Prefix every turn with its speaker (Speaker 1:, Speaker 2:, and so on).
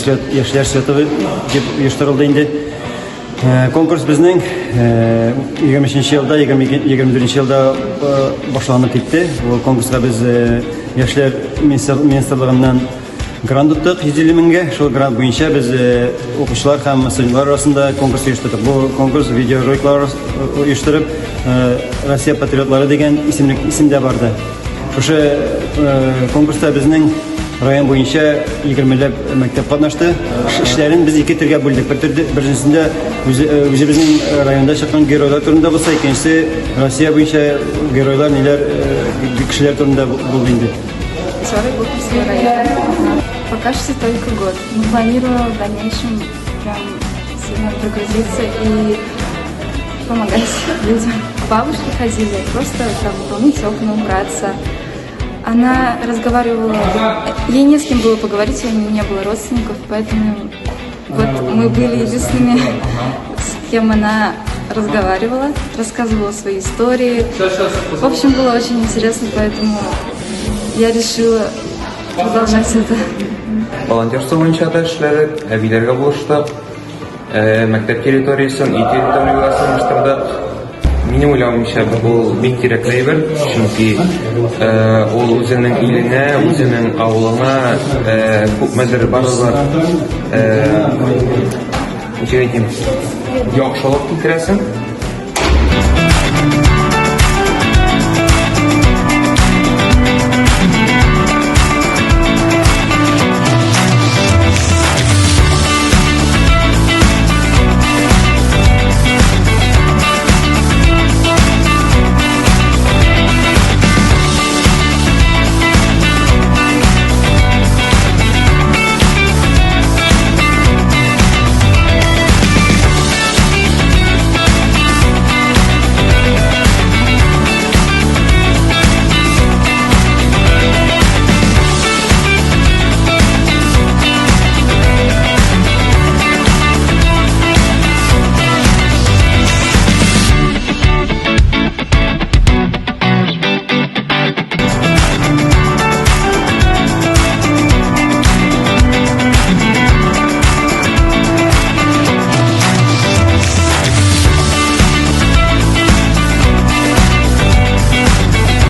Speaker 1: слет, яшьләр слеты дип оештырылды инде. Конкурс безнең 23 елда, 24 елда башланып китте. Ул конкурска без яшьләр министрлыгыннан грант тоттык 150 меңгә. Шул грант буенча без укучылар һәм студентлар арасында конкурс оештырдык. Бу конкурс видеороликлар оештырып, Россия патриотлары дигән исемлек исемдә барды. Шушы конкурста безнең район буенча 20ләп мәктәп катнашты. Эшләрен без ике төргә бүлдек. Бер төрдә, беренчесендә үзебезнең районда чыккан геройлар турында булса, икенчесе Россия буенча геройлар ниләр кешеләр турында булды инде.
Speaker 2: Пока что только год. Мы планируем в дальнейшем прям сильно прогрузиться и помогать людям. Бабушки ходили, просто там помыть окна, убраться. Она разговаривала, ей не с кем было поговорить, у нее не было родственников, поэтому вот мы были единственными, с кем она разговаривала, рассказывала свои истории. В общем, было очень интересно, поэтому я решила продолжать это.
Speaker 3: Волонтерство буенча да эшләдек, әбиләргә булыштык, мәктәп территориясен, өй территориясен җыештырдык. Минем уйлавымча, бу бик кирәкле әйбер, чөнки ул үзенең иленә, үзенең авылына күпмедер барыбер, ничек әйтим, яхшылык китерәсең.